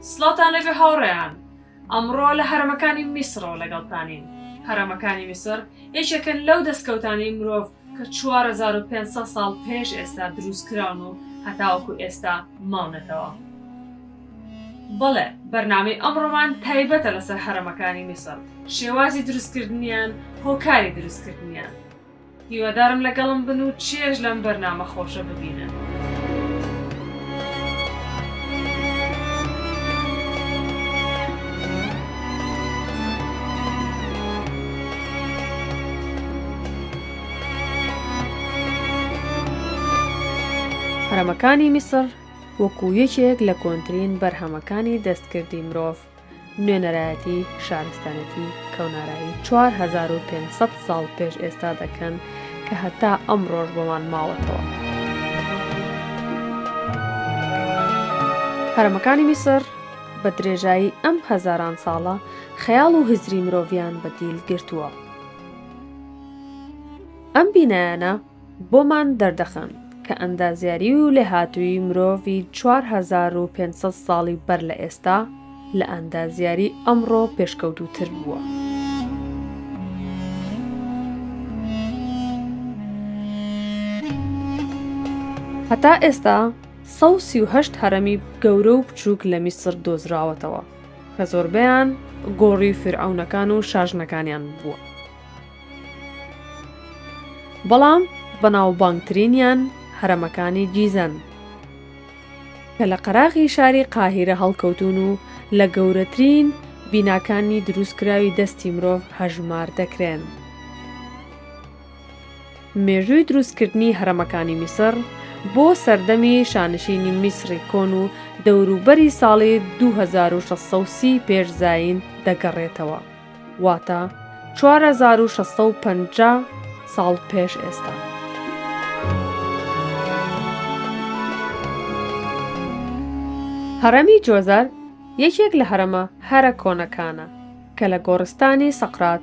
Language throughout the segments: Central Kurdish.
سڵاوتان لێبێ هاوڕێیان ئەمڕۆ لە هەرەمەکانی میسڕەوە لەگەڵتانین هەرەمەکانی میسڕ یەکێکن لەو دەستکەوتانەی مرۆڤ کە 4500 ساڵ پێش ئێستا دروست کراون و هەتاوەکو ئێستا ماونەتەوە بەڵێ بەرنامەی ئەمڕۆمان تایبەتە لەسەر هەرەمەکانی میسڕ شێوازی دروستکردنیان هۆکاری دروستکردنیان هیوادارم لەگەڵم بن و چێژ لەم بەرنامە خۆشە ببینن. هەرەمەکانی میسڕ وەکو یەکێک لە کۆنترین بەرهەمەکانی دەستکردی مرۆڤ نوێنەرایەتی شارستانێتی کەونارایی 4500 ساڵ پێش ئێستا دەکەن کە هەتا ئەمڕۆش بۆمان ماوەتەوە. هەرەمەکانی میسر بە درێژایی ئەم هەزاران ساڵە خەیاڵ و هزری مرۆڤیان بە دیل گرتووە. ئەم بینایانە بۆمان دەردەخەن کە ئەندازیاری و لێهاتوویی مرۆڤی 4500 ساڵی بەر لە ئێستا لە ئەندازیاری ئەمڕۆ پێشکەوتووتر بووە. هەتا ئێستا 138 هەرەمی گەورە و بچووک لە میسر دۆزراوەتەوە کە زۆربەیان گۆڕی فیرعەونەکان و شاژنەکانیان بووە. بەڵام بەناوبانگترینیان هەرەمەکانی گیزەن کە لە قەراغی شاری قاهیرە هەڵکەوتوون و لە گەورەترین بیناکانی دروستکراوی دەستی مرۆڤ هەژمار دەکرێن. مێژووی دروستکردنی هەرەمەکانی میسڕ بۆ سەردەمی شانشینی میسڕی کۆن و دەوروبەری ساڵی 2630 پێش زایین دەگەڕێتەوە. واتە 4650 ساڵ پێش ئێستا. هەڕەمی جۆزەر یەکێک لە هەرەمە هەرە کۆنەکانە کە لە گۆڕستانی سەقرات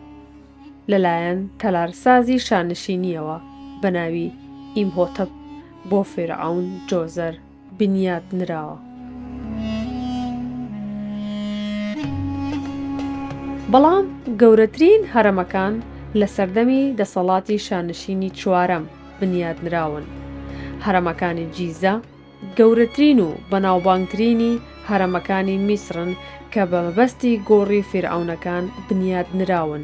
لەلایەن تەلارسازی شانشینییەوە بە ناوی ئیمهۆتەپ بۆ فیرعەون جۆزەر بنیات نراوە. بەڵام گەورەترین هەرەمەکان لە سەردەمی دەسەڵاتی شانشینی چوارەم بنیات نراون. هەرەمەکانی جیزە گەورەترین و بەناوبانگترینی هەرەمەکانی میسرن کە بە مەبەستی گۆڕی فیرعەونەکان بنیات نراون.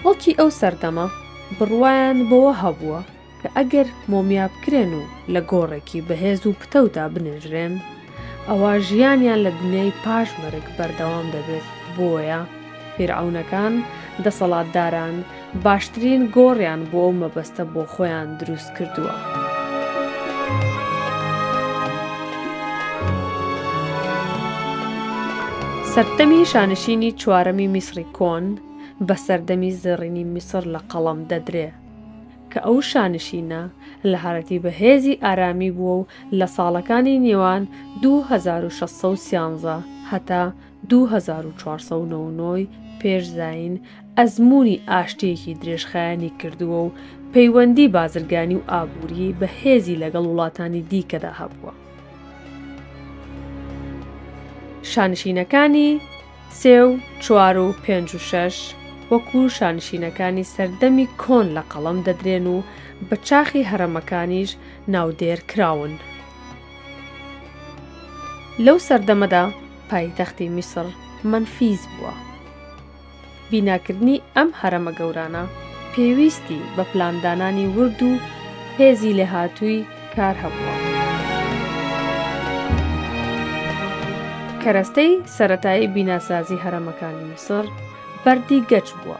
خەڵکی ئەو سەردەمە بڕوایان بەوە هەبووە کە ئەگەر مۆمیا بکرێن و لە گۆڕێکی بەهێز و پتەودا بنێژرێن، ئەوا ژیانیان لە دنیای پاش مەرگ بەردەوام دەبێت، بۆیە فیرعەونەکان، دەسەڵاتداران، باشترین گۆڕیان بۆ ئەو مەبەستە بۆ خۆیان دروست کردووە. سەردەمی شانشینی چوارەمی میسڕی کۆن بە سەردەمی زێڕینی میسڕ لە قەڵەم دەدرێ کە ئەو شانشینە لە هەرەتی بەهێزی ئارامی بووە و لە ساڵەکانی نێوان 2613 هەتا 2499 پێش زایین ئەزموونی ئاشتییەکی درێژخایەنی کردووە و پەیوەندی بازرگانی و ئابووری بەهێزی لەگەڵ وڵاتانی دیکەدا هەبووە. شانشینەکانی سێ و چوار و پێنج و شەش وەکوو شانشینەکانی سەردەمی کۆن لە قەڵەم دەدرێن و بە چاخی هەرەمەکانیش ناودێر کراون. لەو سەردەمەدا پایتەختی میسڕ مەنفیس بووە. بیناکردنی ئەم هەرەمە گەورانە پێویستی بە پلاندانانی ورد و هێزی لێهاتووی کار هەبووە. کەرەستەی سەرەتایی بیناسازی هەرەمەکانی میسڕ بەردی گەچ بووە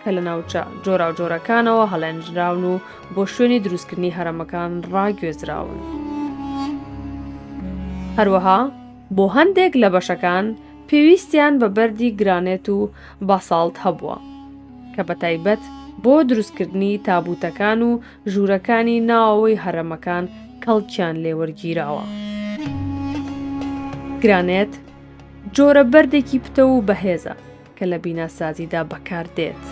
کە لە ناوچە جۆراوجۆرەکانەوە هەڵێنجراون و بۆ شوێنی دروستکردنی هەرەمەکان ڕاگوێزراون. هەروەها بۆ هەندێک لە بەشەکان پێویستیان بە بەردی گرانێت و باساڵت هەبووە، کە بە تایبەت بۆ دروستکردنی تابووتەکان و ژوورەکانی ناوەوەی هەرەمەکان کەڵکیان لێ وەرگیراوە. گرانێت جۆرە بەردێکی پتەو و بەهێزە کە لە بیناسازیدا بەکار دێت.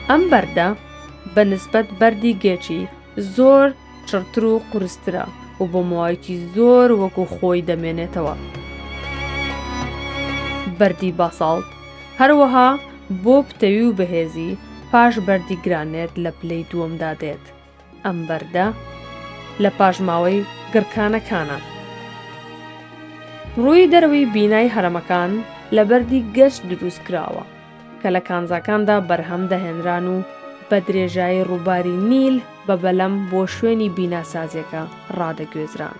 ئەم بەردە. بە نسبەت بەردی گێچی زۆر چڕتر و قورسترە و بۆ ماوەیەکی زۆر وەکو خۆی دەمێنێتەوە. بەردی باساڵت هەروەها بۆ پتەوی و بەهێزی پاش بەردی گرانێت لە پلەی دووەمدا دێت. ئەم بەردە لە پاشماوەی گڕکانەکانە. ڕووی دەرەوەی بینای هەرەمەکان لە بەردی گەچ دروست کراوە کە لە کانزاکاندا بەرهەم دەهێنران و بە درێژایی ڕووباری نیل بە بەلەم بۆ شوێنی بیناسازیەکە ڕادەگوێزران.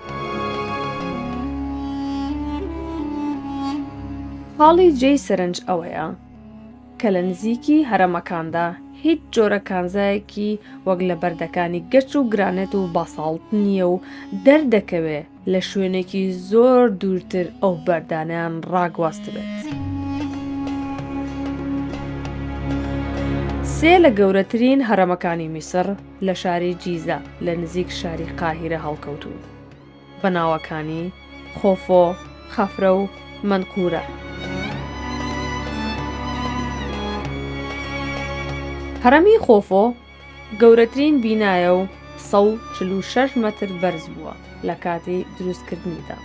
خاڵی جێی سەرنج ئەوەیە کە لە نزیکی هەرەمەکاندا هیچ جۆرە کانزایەکی وەک لە بەردەکانی گەچ و گرانێت و باساڵت نییە و دەردەکەوێ لە شوێنێکی زۆر دوورتر ئەو بەردانەیان ڕاگواستبێت. سێ لە گەورەترین هەرەمەکانی میسڕ لە شاری جیزە لە نزیک شاری قاهیرە هەڵکەوتوون. بە ناوەکانی، خۆفۆ، خەفرە و مەنقورە. هەرەمی خۆفۆ گەورەترین بینایە و 146 مەتر بەرز بووە لە کاتی دروستکردنیدا،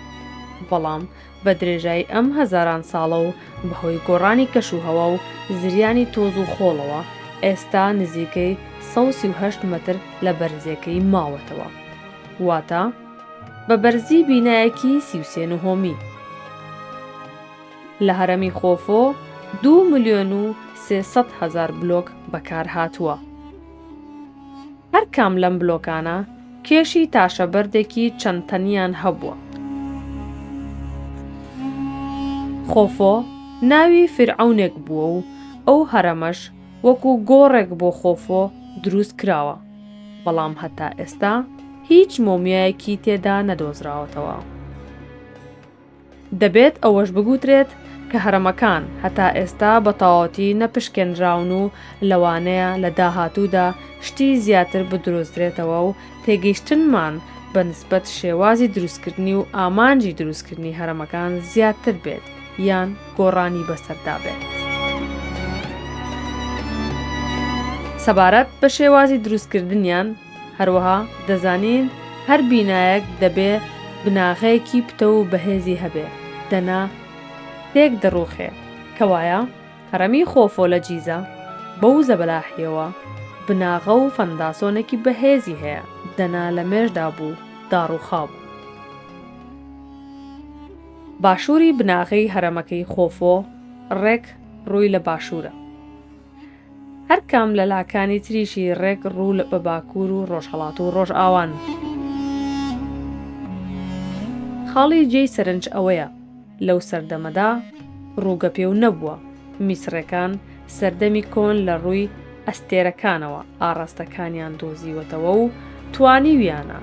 بەڵام بە درێژایی ئەم هەزاران ساڵە و بەهۆی گۆڕانی کەشوهەوا و زریانی تۆز و خۆڵەوە ئێستا نزیکەی 138 مەتر لە بەرزیەکەی ماوەتەوە. واتە بە بەرزی بینایەکی 33 نهۆمی. لە هەرەمی خۆفۆ دوو ملیۆن و 300 هەزار بلۆک بەکارهاتووە. هەر کام لەم بلۆکانە کێشی تاشەبەردێکی چەند تەنیان هەبووە. خۆفۆ ناوی فیرعەونێک بووە و ئەو هەرەمەش وەکو گۆڕێک بۆ خۆفۆ دروست کراوە. بەڵام هەتا ئێستا هیچ مۆمیایەکی تێدا نەدۆزراوەتەوە. دەبێت ئەوەش بگوترێت کە هەرەمەکان هەتا ئێستا بە تەواوەتی نەپشکێنراون و لەوانەیە لە داهاتوودا شتی زیاتر بدرۆزرێتەوە و تێگەیشتنمان بە نسبەت شێوازی دروستکردنی و ئامانجی دروستکردنی هەرەمەکان زیاتر بێت یان گۆڕانی بەسەردا بێت. سەبارەت بە شێوازی دروستکردنیان، هەروەها دەزانین هەر بینایەک دەبێ بناغەیەکی پتەو و بەهێزی هەبێ، دەنا تێک دەڕووخێ، کەوایە هەڕەمی خۆفۆ لە جیزە بەو زەبەلاحییەوە بناغە و فەنداسۆنێکی بەهێزی هەیە، دەنا لە مێژدا بوو داڕووخابوو. باشووری بناغەی هەرەمەکەی خۆفۆ ڕێک ڕووی لە باشوورە. هەر کام لە لاکانی تریشی ڕێک ڕوو بە باکوور و ڕۆژهەڵات و ڕۆژئاوان. خاڵی جێی سەرنج ئەوەیە لەو سەردەمەدا ڕووگەپێو نەبووە، میسڕێکان سەردەمی کۆن لە ڕووی ئەستێرەکانەوە ئاڕاستەکانیان دۆزیوەتەوە و توانیویانە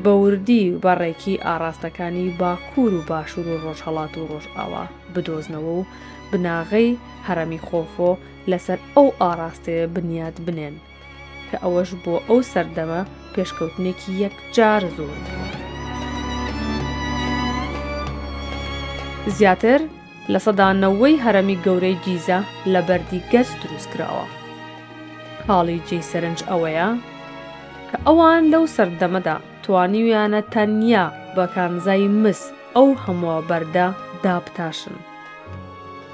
بە وردی و بە ڕێکی ئاڕاستەکانی باکوور و باشوور و ڕۆژهەڵات و ڕۆژئاوا بدۆزنەوە و بناغەی هەڕەمی خۆفۆ لەسەر ئەو ئاڕاستەیە بنیات بنێن کە ئەوەش بۆ ئەو سەردەمە پێشکەوتنێکی یەکجار زۆر بووە. زیاتر 90% هەرەمی گەورەی گیزە لە بەردی گەچ دروست کراوە. خاڵی جێی سەرنج ئەوەیە کە ئەوان لەو سەردەمەدا توانیویانە تەنیا بە کانزای مس ئەو هەمووە بەردە دابتاشن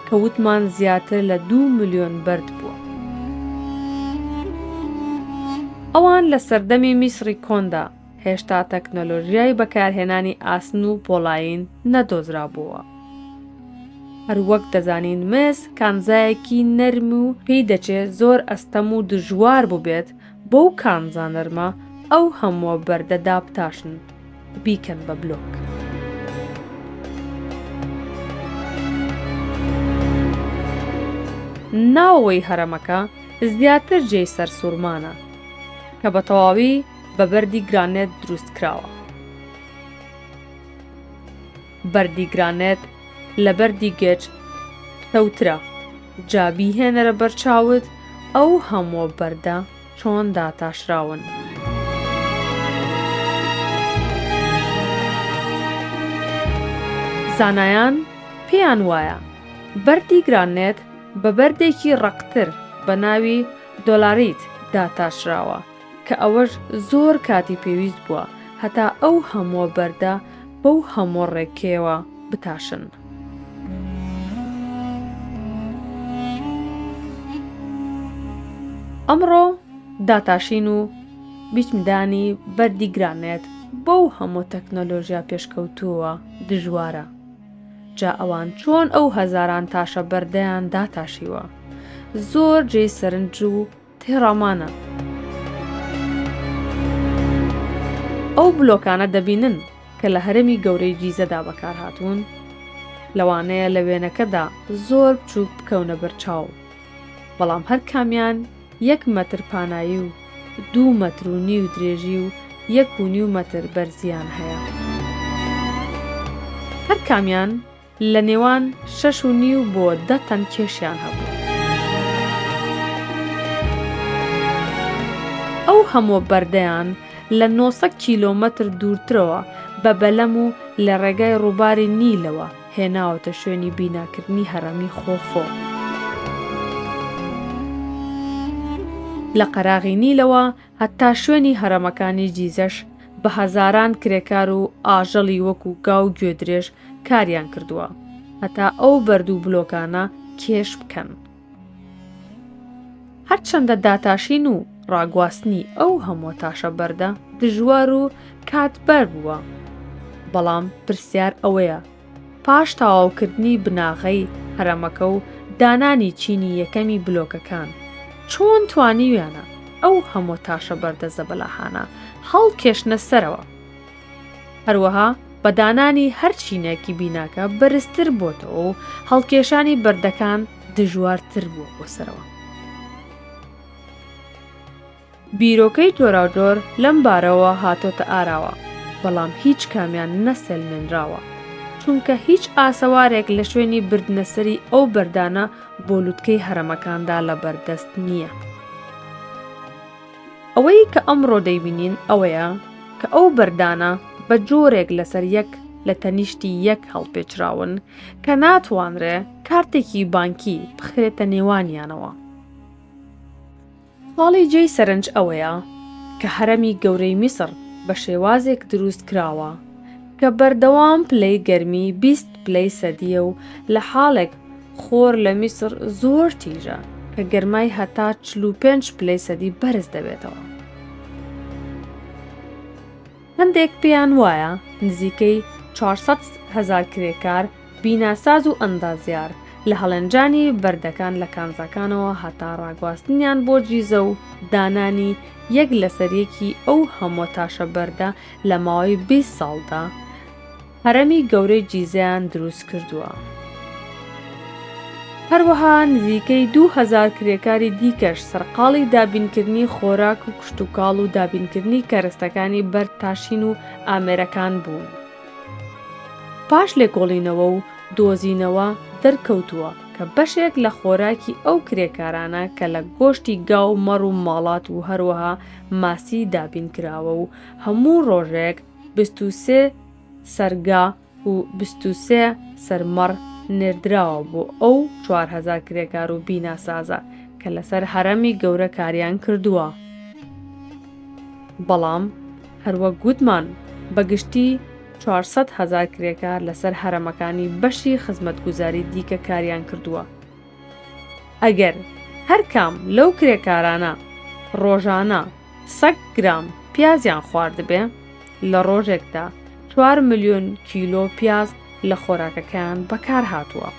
کە وتمان زیاتر لە دوو ملیۆن بەرد بووە. ئەوان لە سەردەمی میسڕی کۆندا هێشتا تەکنەلۆژیای بەکارهێنانی ئاسن و پۆڵایین نەدۆزرابووەوە. هەروەک دەزانین مس کانزایەکی نەرم و پێی دەچێ زۆر ئەستەم و دژوار بووبێت بەو کانزا نەرمە ئەو هەمووە بەردە دابتاشن بیکەن بە بلۆک. ناوەوەی هەرەمەکە زیاتر جێی سەرسوڕمانە کە بە تەواوی بە بەردی گرانێت دروست کراوە. بەردی گرانێت لە بەردی گەچ پتەوترە، جا بیهێنەرە بەرچاوت ئەو هەمووە بەردە چۆن داتاشراون. زانایان پێیان وایە بەردی گرانێت بە بەردێکی ڕەقتر بە ناوی دۆلاریت داتاشراوە کە ئەوەش زۆر کاتی پێویست بووە هەتا ئەو هەمووە بەردە بەو هەمووە ڕێکێوە بتاشن. ئەمڕۆ داتاشین و بیچمدانی بەردی گرانێت بەو هەموو تەکنەلۆژیا پێشکەوتووە دژوارە. جا ئەوان چۆن ئەو هەزاران تاشە بەردەیان داتاشیوە؟ زۆر جێی سەرنج و تێڕامانە. ئەو بلۆکانە دەبینن کە لە هەرەمی گەورەی جیزەدا بەکارهاتوون؟ لەوانەیە لە وێنەکەدا زۆر بچووک بکەونە بەرچاو، بەڵام هەر کامیان یەک مەتر پانایی و دوو مەتر و نیو درێژی و یەک و نیو مەتر بەرزییان هەیە. هەر کامیان لە نێوان شەش و نیو بۆ دە تەن کێشیان هەبوو. ئەو هەمووە بەردەیان لە 900 کیلۆمەتر دوورترەوە بە بەلەم و لە ڕێگای ڕووباری نیلەوە هێناوەتە شوێنی بیناکردنی هەڕەمی خۆفۆ. لە قەراغی نیلەوە هەتا شوێنی هەڕەمەکانی جیزەش بە هەزاران کرێکار و ئاژەڵی وەکو گا و گوێدرێژ کاریان کردووە هەتا ئەو بەرد و بلۆکانە کێش بکەن. هەرچەندە داتاشین و ڕاگواستنی ئەو هەمووە تاشە بەردە دژوار و کاتبەر بووە، بەڵام پرسیار ئەوەیە پاش تەواوکردنی بناغەی هەرەمەکە و دانانی چینی یەکەمی بلۆکەکان، چۆن توانیویانە ئەو هەموو تاشە بەردە زەبەلاحانە هەڵکێشنە سەرەوە؟ هەروەها بە دانانی هەر چینێکی بیناکە بەرزتر بۆتەوە و هەڵکێشانی بەردەکان دژوارتر بووە بۆ سەرەوە. بیرۆکەی جۆراوجۆر لەم بارەوە هاتۆتە ئاراوە، بەڵام هیچ کامیان نەسەلمێنراوە، چونکە هیچ ئاسەوارێک لە شوێنی بردنەسەری ئەو بەردانە بۆ لوتکەی هەرەمەکاندا لەبەردەست نییە. ئەوەی کە ئەمڕۆ دەیبینین ئەوەیە کە ئەو بەردانە بە جۆرێک لەسەر یەک لە تەنیشتی یەک هەڵپێچراون کە ناتوانرێ کارتێکی بانکی بخرێتە نێوانیانەوە. خاڵی جێی سەرنج ئەوەیە کە هەرەمی گەورەی میسڕ بە شێوازێک دروست کراوە کە بەردەوام پلەی گەرمی 20 پلەی سەدییە و لە حاڵێک خۆر لە میسڕ زۆر تیژە کە گەرمای هەتا 45 پلەی سەدی بەرز دەبێتەوە. هەندێک پێیان وایە نزیکەی 400 هەزار کرێکار، بیناساز و ئەندازیار لە هەڵێنجانی بەردەکان لە کانزاکانەوە هەتا ڕاگواستنیان بۆ جیزە و دانانی یەک لەسەر یەکی ئەو هەمووە تاشە بەردە لە ماوەی 20 ساڵدا هەرەمی گەورەی جیزەیان دروست کردووە. هەروەها نزیکەی 2000 کرێکاری دیکەش سەرقاڵی دابینکردنی خۆراک و کشتوکاڵ و دابینکردنی کەرەستەکانی بەرد تاشین و ئامێرەکان بوون. پاش لێکۆڵینەوە و دۆزینەوە دەرکەوتووە کە بەشێک لە خۆراکی ئەو کرێکارانە کە لە گۆشتی گا و مەڕ و ماڵات و هەروەها ماسی دابین کراوە و هەموو ڕۆژێک 23 سەر گا و 23 سەر مەڕ نێردراوە بۆ ئەو 4000 کرێکار و بیناسازە کە لەسەر هەرەمی گەورە کاریان کردووە. بەڵام هەروەک گوتمان بە گشتی 400 هەزار کرێکار لەسەر هەرەمەکانی بەشی خزمەتگوزاری دیکە کاریان کردووە. ئەگەر هەر کام لەو کرێکارانە ڕۆژانە سەد گرام پیازیان خواردبێ، لە ڕۆژێکدا چوار ملیۆن کیلۆ پیاز لە خۆراکەکەیان بەکار هاتووە،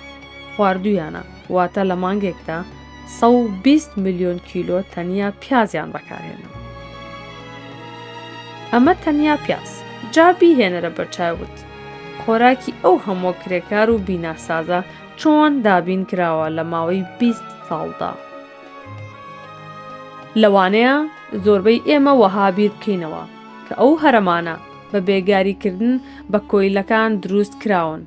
خواردوویانە، واتە لە مانگێکدا 120 ملیۆن کیلۆ تەنیا پیازیان بەکارهێناوە. ئەمە تەنیا پیاز. جا بیهێنەرە بەرچاوت خۆراکی ئەو هەمووە کرێکار و بیناسازە چۆن دابین کراوە لە ماوەی 20 ساڵدا. لەوانەیە زۆربەی ئێمە وەها بیر بکەینەوە کە ئەو هەرەمانە بە بێگاریکردن بە کۆیلەکان دروست کراون،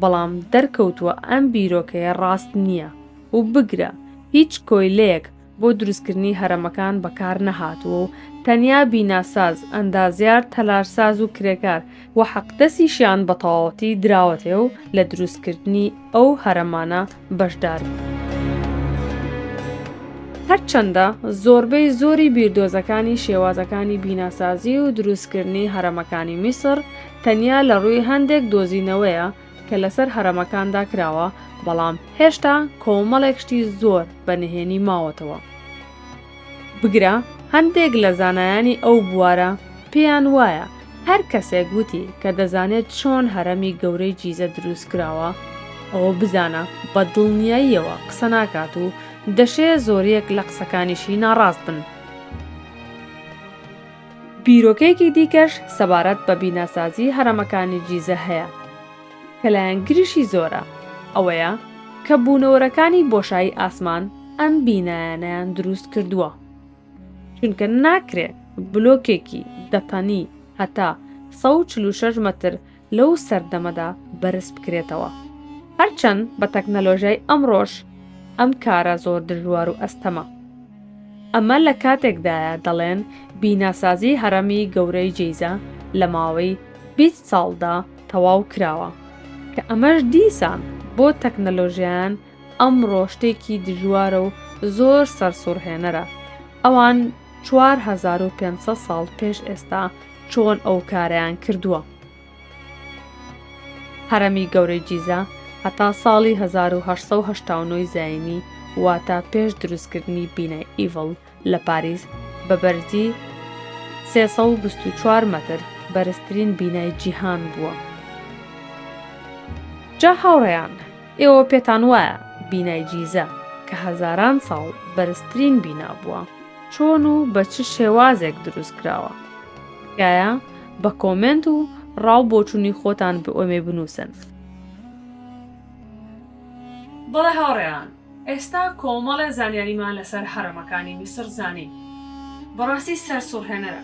بەڵام دەرکەوتووە ئەم بیرۆکەیە ڕاست نییە و بگرە هیچ کۆیلەیەک بۆ دروستکردنی هەرەمەکان بەکار نەهاتووە و تەنیا بیناساز، ئەندازیار، تەلارساز و کرێکار و حەقدەستیشیان بە تەواوەتی دراوەتێ و لە دروستکردنی ئەو هەرەمانە بەشدار بوون. هەرچەندە زۆربەی زۆری بیردۆزەکانی شێوازەکانی بیناسازی و دروستکردنی هەرەمەکانی میسڕ تەنیا لە ڕووی هەندێک دۆزینەوەیە کە لەسەر هەرەمەکاندا کراوە، بەڵام هێشتا کۆمەڵێک شتی زۆر بە نهێنی ماوەتەوە. بگرە هەندێک لە زانایانی ئەو بوارە پێیان وایە هەر کەسێک وتی کە دەزانێت چۆن هەرەمی گەورەی جیزە دروست کراوە، ئەوە بزانە بە دڵنیاییەوە قسە ناکات و دەشێ زۆریەک لە قسەکانیشی ناڕاست بن. بیرۆکەیەکی دیکەش سەبارەت بە بیناسازی هەرەمەکانی جیزە هەیە کە لایەنگریشی زۆرە، ئەوەیە کە بوونەوەرەکانی بۆشایی ئاسمان ئەم بینایانەیان دروست کردووە. چونکە ناکرێ بلۆکێکی دە تەنی هەتا 146 مەتر لەو سەردەمەدا بەرز بکرێتەوە. هەرچەند بە تەکنەلۆژیای ئەمڕۆش ئەم کارە زۆر دژوار و ئەستەمە. ئەمە لە کاتێکدایە دەڵێن بیناسازی هەرەمی گەورەی جیزە لە ماوەی 20 ساڵدا تەواو کراوە، کە ئەمەش دیسان بۆ تەکنەلۆژیایان ئەمڕۆ شتێکی دژوارە و زۆر سەرسوڕهێنەرە، ئەوان 4500 ساڵ پێش ئێستا چۆن ئەو کارەیان کردووە؟ هەرەمی گەورەی جیزە هەتا ساڵی 1889 زایینی واتە پێش دروستکردنی بینای ئیڤڵ لە پاریس بە بەرزی 324 مەتر بەرزترین بینای جیهان بووە. جا هاوڕێیان ئێوە پێتان وایە بینای جیزە کە هەزاران ساڵ بەرزترین بینا بووە چۆن و بە چ شێوازێک دروست کراوە؟ تکایە بە کۆمێنت و ڕا و بۆچوونی خۆتان بۆ ئێمەی بنووسن. بەڵێ هاوڕێیان ئێستا کۆمەڵێ زانیاریمان لەسەر هەرەمەکانی میسڕ زانی. بەڕاستی سەرسوڕهێنەرە.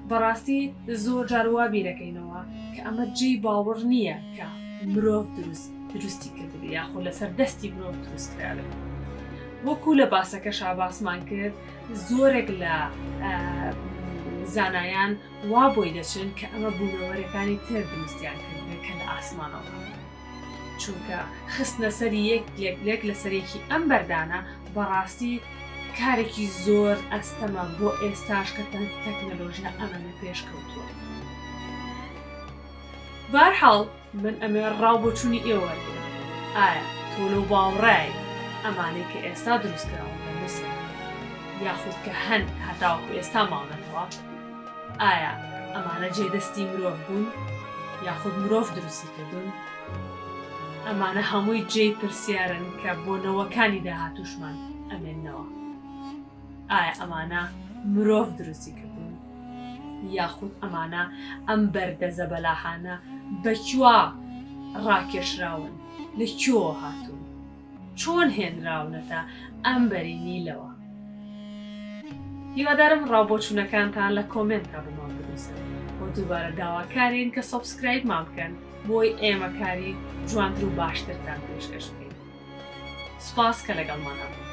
بەڕاستی زۆر جار وا بیرەکەینەوە کە ئەمە جێی باوەڕ نییە کە مرۆڤ دروست دروستی کردبێ یاخود لەسەر دەستی مرۆڤ دروست کرابێ. وەکو لە باسەکەشا باسمان کرد زۆرێک لە زانایان وا بۆی دەچن کە ئەمە بوونەوەرەکانی تر دروستیان کردبێ کە لە ئاسمانەوە هاتوون. چونکە خستنە سەری یەک یەک یەک لەسەر یەکی ئەم بەردانە بەڕاستی کارێکی زۆر ئەستەمە بۆ ئێستاش کە تەکنەلۆژیا ئەمەنە پێشکەوتووە. بارحاڵ من ئەمێ ڕاو بۆچوونی ئێوە وەرگرم ئایا تۆ لەو باوەڕای ئەمانەی کە ئێستا دروست کراون لە میسر یاخود کە هەن هەتاوەکو ئێستا ماونەتەوە ئایا ئەمانە جێ دەستی مرۆڤ بوون یاخود مرۆڤ دروستی کردوون؟ ئەمانە هەمووی جێی پرسیارن کە بۆ نەوەکانی داهاتووشمان ئەمێننەوە. ئایا ئەمانە مرۆڤ دروستی کردوون یاخود ئەمانە ئەم بەردە زەبەلاحانە بە کوێ ڕاکێشراون لە کوێوە هاتوون؟ چۆن هێنراونەتە ئەم بەری نیلەوە؟ هیوادارم ڕاوبۆچوونەکانتان لە کۆمێنتا بۆمان بنووسن و دووبارە داواکارین کە subscribe مان بکەن بۆی ئێمە کاری جوانتر و باشترتان پێشکەش بکەین. سوپاس کە لەگەڵمانا بوون.